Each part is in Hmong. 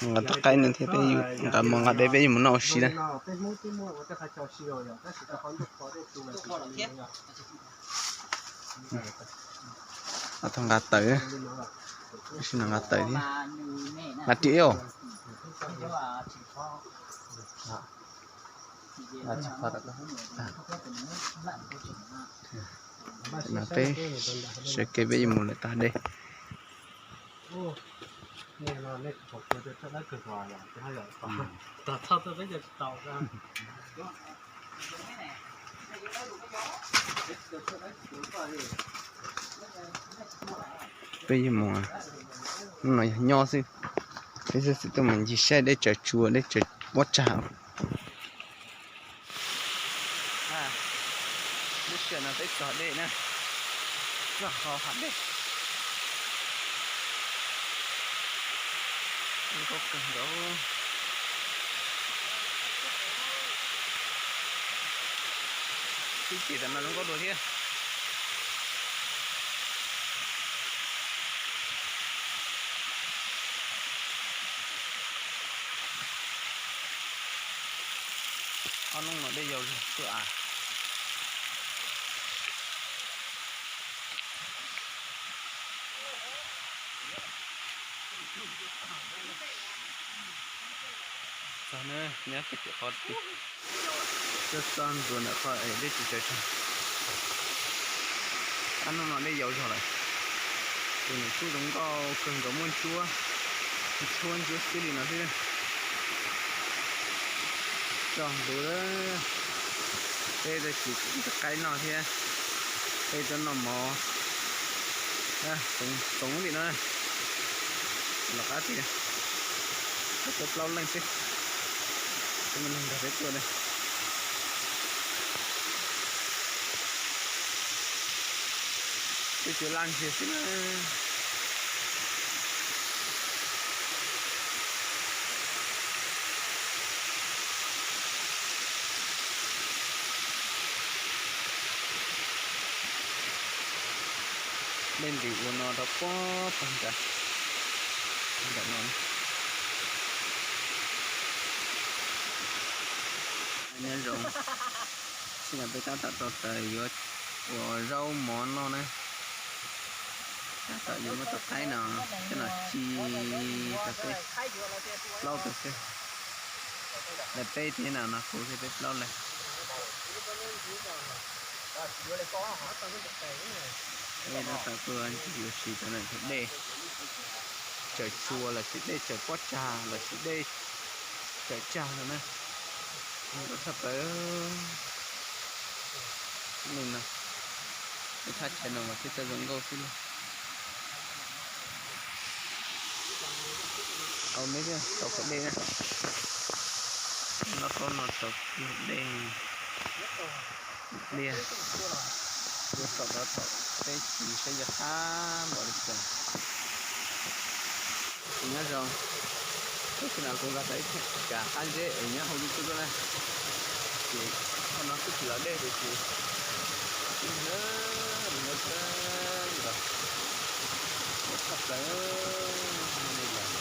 Nqa tau qaib no thiab peb yuav nqa mus nqa dej peb yuav mus noj ua si na. Tau nqa tawm, tab sis no nqa tawm thiab. Nqa riam ib os. No peb sawv kev peb yuav mus lawm tag dej. Peb yuav mus, hnub no yog nyob xwb, peb xav xwm tuaj mus ncig saib dej tsaws tsua dej tsaws pob tsag. Lub sij hawm no peb txog dej na, txog qhov hav dej. Zoo nkauj kawg nkaus. Twb ces tam no zoo nkauj dua thiab. Ob hnub no dej yau zog xwb as. Txog na, nyob pem tim qhov tid, txog ntawm qhov dej tsis tsaws tsag. Ob hnub no dej yau zog lawm. Tus niam tub zoo nkauj kawg nkaus, muaj ntsuab, ntsuab ntsuab xwb li no xwb. Txog ntua, peb tau tsis ib tug qaib noj thiab, peb tau noj mov, txoov li no. Los qab tias peb plaub leej xwb, peb neeg nrog peb tuaj na. Peb tsuas laj ntsiag xwb na. Dej ntim ua no rau puag pag nrad, nram no. Nyob zoo, tsis tas peb tab tom tau taws yuav ua zaub mov noj na. Tab tom yuav muab tus qaib no coj los ci rau peb plaub tug xwb. Lawv peb thiab no, no kuv thiab peb plaub lawm. Peb tab tom tuaj ncig ua si rau ntawm dej tsaws tsua lossis dej tsaws pob tsag lossis dej tsaws tsag no na. Zoo nkauj tshaj plaws li no. Peb thaj chaw no mas peb txawj zoo nkauj xwb li. Tau neb tau khaub dej na. Noj taub no tau dej, pliag, yuav tom no tom teb cis saib yog qab npaum li cas. Nyob zoo, tab sis no kuv nqa tau ib tug kav qab zeb es nyob hauv lub tub tuaj na. Ces qhov no twb tsis los dej tiam sis ib hnub no dej kawg nkaus, dej tshaj plaws li lawm.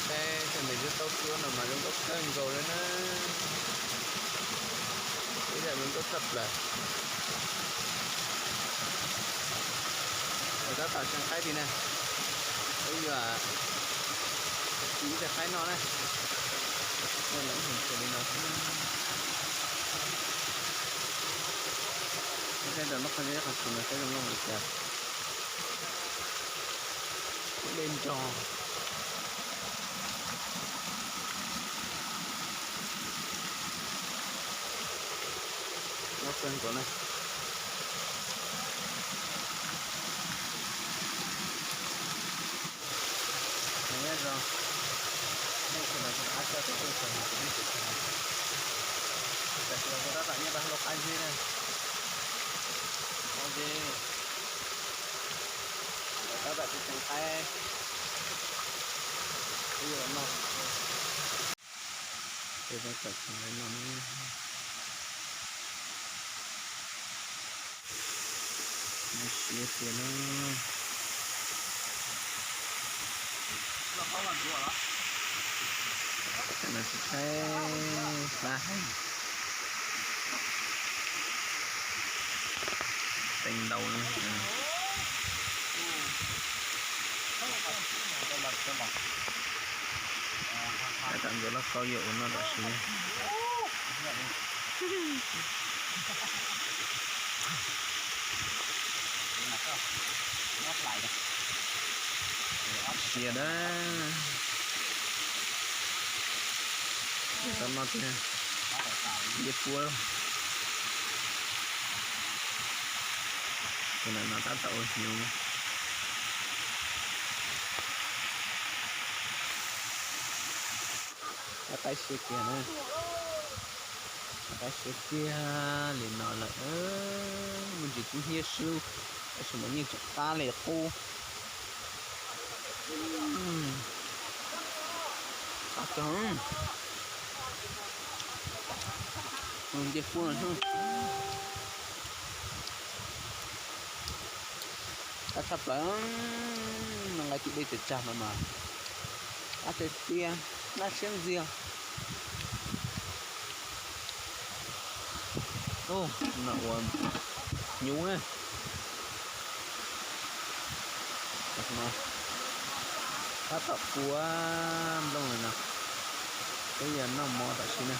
Saib tej ntawm Yawg Taub Suab no mas zoo nkauj kawg nkaus li na. Ib yam zoo nkauj tshaj plaws. Lawv tab tom xyeej qaib tiag na. Peb yuav ci ib tug qaib noj na. Lawv ib hom li no xwb. Saib rau lub qhov zeb qhov tsuas no saib zoo nkauj li cas. Dej nrog. Loj kawg nkaus na. Nyob zoo, nej sawv daws tau qab txog tau tuaj txog ntawm kuv nej tus kheej. Tam sim no kuv tab tom nyob rau hauv lub qab zeb na. Qab zeb, tab tom xyeej qaib, peb yuav los noj. Tawm no, siab tiag na. Tam no tsis tshaib plab heev. Teev ntau na. Tam ntxuav lauj kaub yuav ua noj tam sim na. Siab dab. Tau noj tiag. Ntiaj puab. Tus ntawm no tab tom ua hnyuv. Qaib siab kiag na. Qaib siab kiag li no lawm, me ntsis kub hnyiab swb, tab sis mas yeej tseem qab li qub. Qab kawg. Ntiaj puab no xwb. Qab tshaj plaws, noj nqaij tim dej tsaws tsag no mas qab tiag tiag, naj siab ntxiag. Ub, no ua hnyuv na. Tab tom kua nplooj lawm no, peb yuav noj mov tam sim na.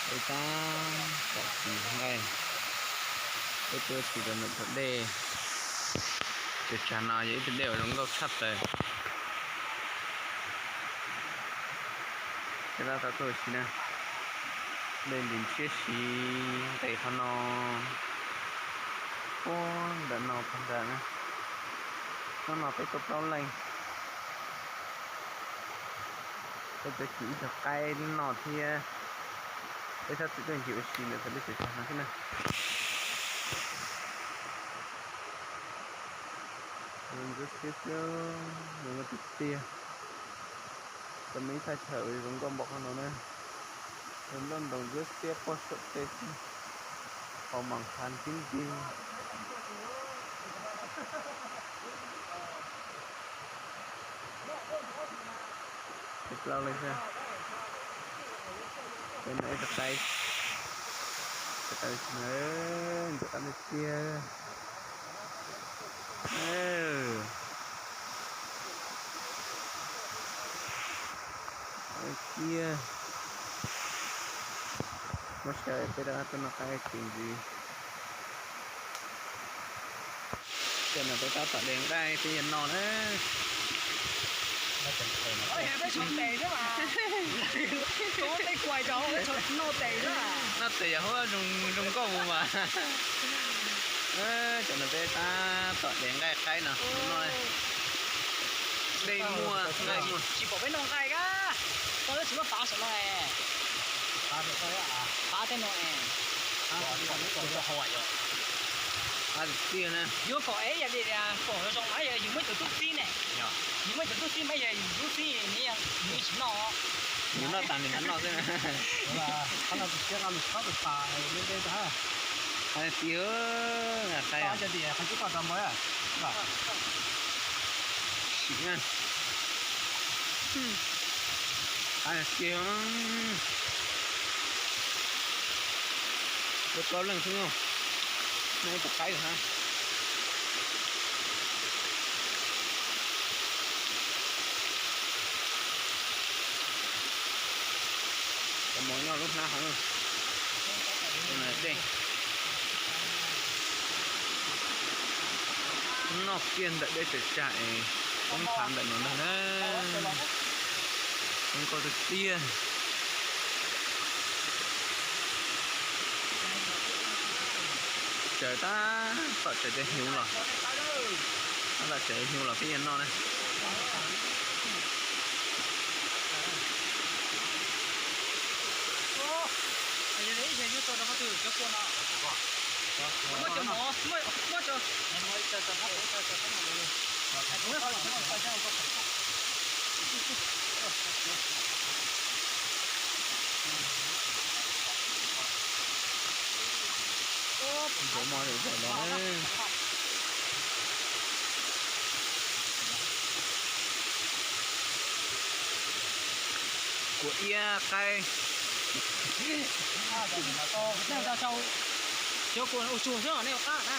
Peb tab tom txiv nqaij, peb tuaj txiv rau ntawm tom dej. Tus tsag no yog ib tug dej uas zoo nkauj tshaj plaws. Peb tab tom tuaj ua si na, dej ntis ntshiab si nqes qhov no, puag nram no puag nrad na. Hnub no peb tuaj plaub leej. Peb tuaj txiv ib tug qaib noj thiab peb txhob txiv tuaj ncig ua si ntawm thaum peb tseem tsag no xwb na. Ntsuab xiab xwb, zoo nkauj tiag tiag. Tau muaj ib thaj chaw uas zoo nkauj npaum qhov no na. Nplooj ntoos ntsuab xiab pob saum tej xwb, hos mas nqhav nti nti. Peb plaub leej xwb. Peb no ib tug qaib, tus qaib ntxim qab tiag tiag. Tiag. Muab saib peb rov qab tuaj noj qaib txiv ntxiv. Cov no peb tab tom de nqaij peb yuav noj na. Noj tes yog huab zoo nkauj mus mas. Cov no peb tab tom de nqaij qaib no noj. Dej muaj nqaij muaj. Tsis pom peb noj nqaij kab, koj twb tsis muab fav saum no. Fav tej no. Fav tiag na. Yuav kom es yog li pom zoo mas yog yus muaj ib tug tub txib ne. Yus muaj ib tug tub txib mas yog yus tub txib ne, yus tsis noj. Yus noj tas nws mam noj xwb. Qhov no tsis siab no nws txhob tus pas ntev ntev tag. Qhov tiag, nqa qaib. Qhov tiag, qhov tsis pom rau npawg. Sim na. Qab tiag. Peb plaub leej xwb, noj ib tug qaib lawm hab. Cov mov nyob lub hnab hov. Dej noj kiag ntawm dej tsaws tsag es poob nthav ntawm no ntag na. Zoo nkauj tiag tiag. Tsaws tab tom tsaws cov hnyuv los, tab tom tsaws hnyuv los peb yuav noj na. Muab cov mov, muab, muab cov. Ntxuav mov zom zaws los. Kua iab qaib. Cov kua ua tsuag xwb nej ua qab na.